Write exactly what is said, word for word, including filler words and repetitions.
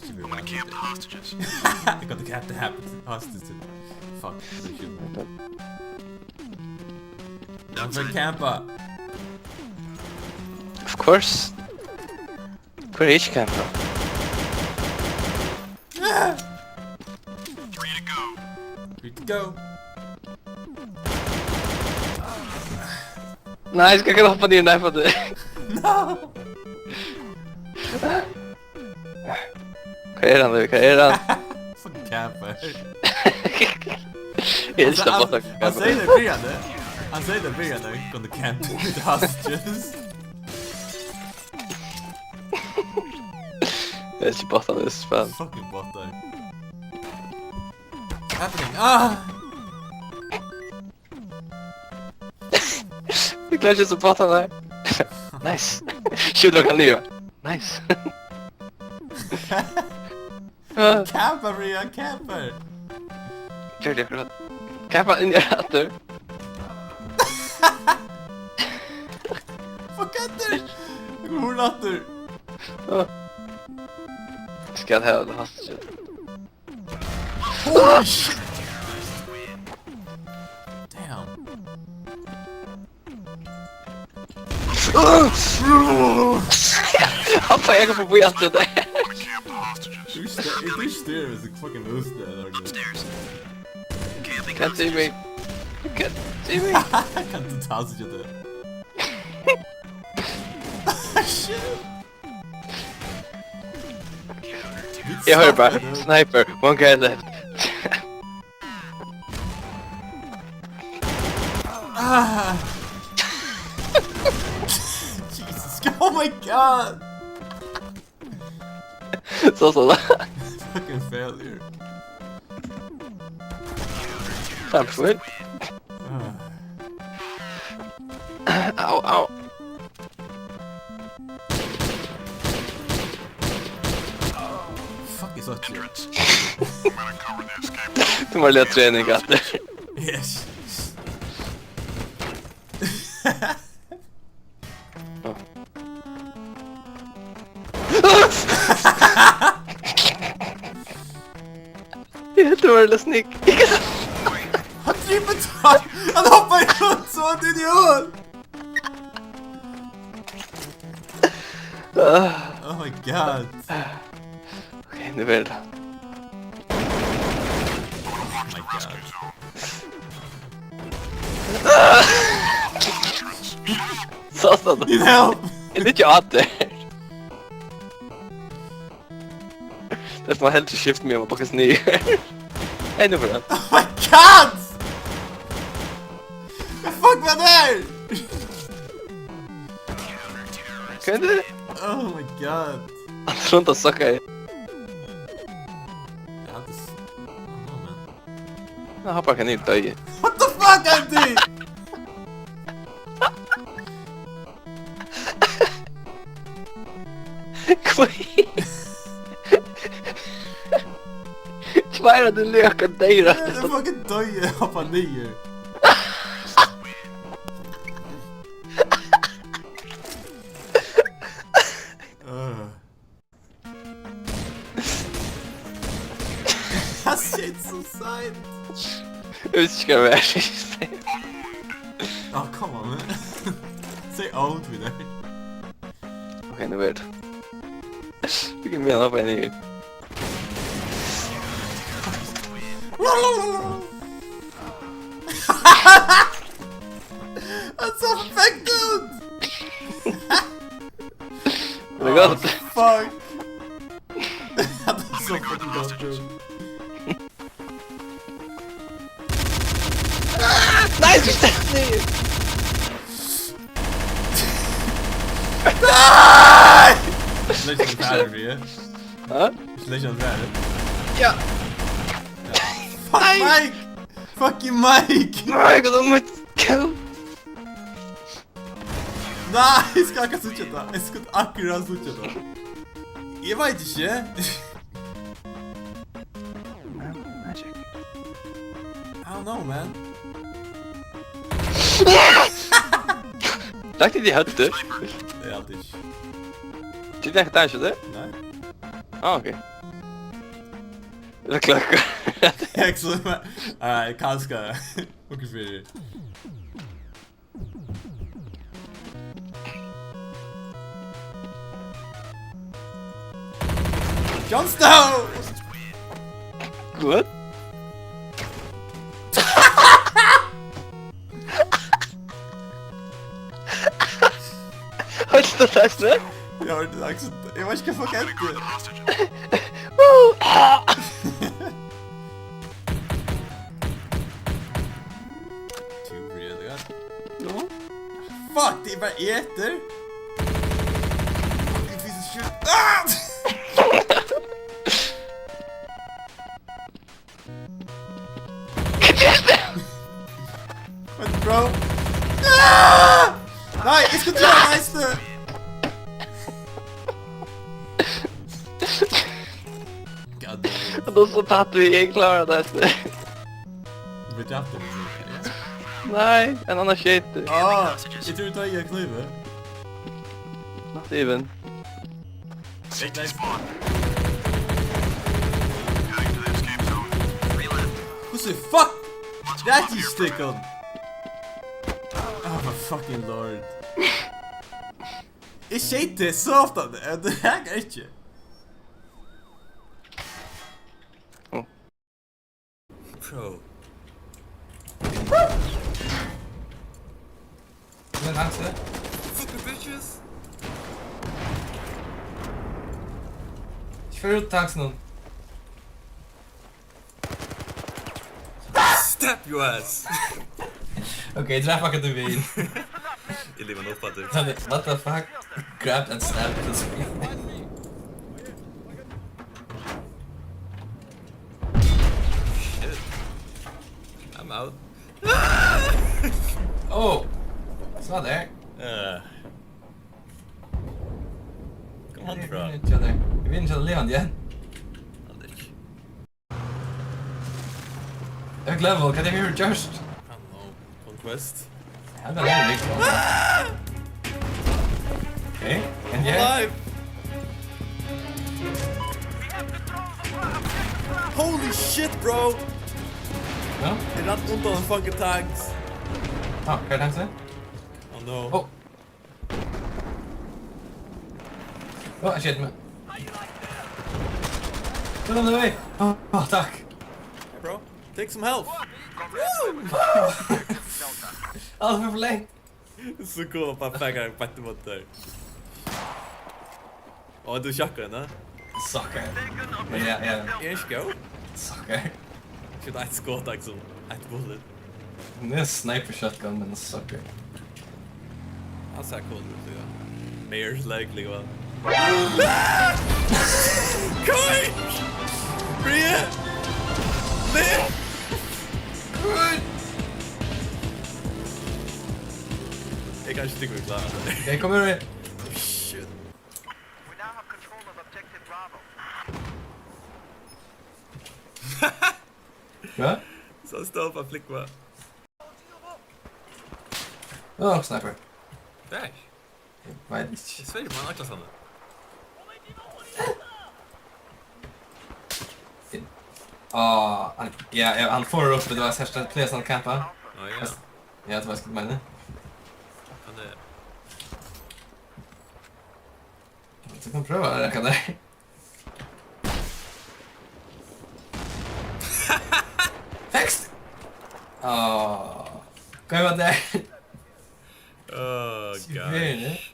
I'm gonna camp the hostages. I'm gonna camp the hap-, hostages. Fuck. I'm gonna camp up. Of course. Hvør er ikki campa? Free to go. Nei, eg skal ikki hoppa niður, nei, for det. No! Hvar er hann, hvar er hann? Fucking camper. Eg elski at botta. Hann segði tað í byrjanini. Hann segði tað í byrjanini, gonna camp with hostages. Eg elski bottar, tað er spæl. Fucking bottar. Happening. Ah! Eg klári ikki at spotta tær. Nice. Skjut okkara lív. Nice. Camper, Brian, camper. Gjør tað akkurát. Camper inn í aftur. Fuck aftur. Eg kom aftur. Skal hava tað hastigt. Holy shit! Damn. Hoppa eg upp í aftur tað. Tú st-, tú styrir við fucking lús, tað er. Can't see me. Can't see me. Kanst tú ta seg til tað? Shit. Eg hoyri bara, sniper, one guy left. Ah. Jesus, oh my god. So, so. Fucking failure. Takk for. Ah. Au, au. Fuck, eg sá ikki. Tú má læra trening aftur. Yes. Eg helt, tú var litt snikk. Hann dripur tað! Hann hoppar rundt sum ein idiot! Ah. Oh my god. Ok, nú verður tað. Oh my god. Sást tú tað? Need help! Eg liggi á tær. Tað er sum at heldur skift meg um at bakast niður. Hey, nú fer tað. Oh my god! Hvat fuck var tað? Hvat er tað? Oh my god. Hann er rundt og sukkar. Eg haldi s-, I don't know, man. Eg haldi bara, hann er deyður. What the fuck, Andy? Hví? Tveir av tínum løkum deyra. Eg er fucking deyður, eg hoppi niður. Øh. That shit's so sad. Eg veit ikki, hvat eg skal. Oh, come on, man. Say old við tær. Ok, nú verður tað. Tú kemur við hann upp ein yvir. Hann sá fucked út! Tað er gott. Oh, fuck. Hann sá fucking gott út. Nei, tú stendur! Nei! Slett hann ferdig, Brian. Ha? Slett hann ferdig. Ja. Ja. Fuck Mike! Fucking Mike! Nei, hvat er mitt kill? Nei, eg skal akkurát síggja tað. Eg skal akkurát síggja tað. Eg veit ikki. Magic. I don't know, man. Lagt í høvdið. Eg haldi ikki. Tú lagt tað ikki, tað? Nei. Ah, ok. Eg klokka. Eg so, eh, kanska. Okkurt fyri. Jon Snow! What? Har du det, Aksel? Ja, det er ikke så, jeg vet ikke hva fuck er det. Woo! Ah! Two real, ja. No. Fuck, det er bare etter. Fucking piece of shit. Ah! Vent, bro. Ah! Nei, jeg skal dø, nice. God damn it. Nå så tatt vi, jeg klarer det. Vi drepte den, ja. Nei, en annen skjøt. Ah, jeg tror vi tar i kniven. Not even. Hvussu fuck? That is stick on. Oh my fucking lord. Eg skeyt teg so ofta, eh, tað her er ikki. Bro. Men han ser. Fucking bitches. Kjør ut taxen. Step your ass. Okay, jeg treffer ikke til bilen. Jeg lever nå på det. What the fuck? Grabbed and stabbed. Shit. I'm out. Oh! It's not there. Uh. Come on, bro. Jeg vil ikke ha det levende igjen. Aldri. Jeg gleder meg. Hva er det vi har gjort? I don't know. Conquest. Ja, det er litt sånn. Okay, and yeah. Alive! Holy shit, bro! Ja? Eg rann undan en fucking tanks. Ah, hva er det han sier? Oh no. Oh. Å, jeg skjøt meg. Gå den vei. Å, å, takk. Hey, bro. Take some health. Alt for late. So cool, bare fucker, bare mot deg. Å, du sjakker henne? Sucker. Men jeg, jeg er ikke god. Sucker. Skjøt eitt skot, liksom. Eitt bullet. Det er sniper shotgun, men sucker. Han ser cool ut, ja. Mayor's leg, liksom. Koi! Brie! Liv! Jeg kan ikke stikke ut klar. Okay, kom her. Oh, shit. We now have control of objective Bravo. Hva? Så han står oppe og flikker. Å, sniper. Nei. Jeg vet ikke. Jeg sverger på han akkurat sånn. Å, han, ja, ja, han får opp, det var største plassen han campa. Å, ja. Ja, det var skutt, mener. Han er Du kan prøve å rekke det. Tekst! Åh. Hva var det? Oh, gosh.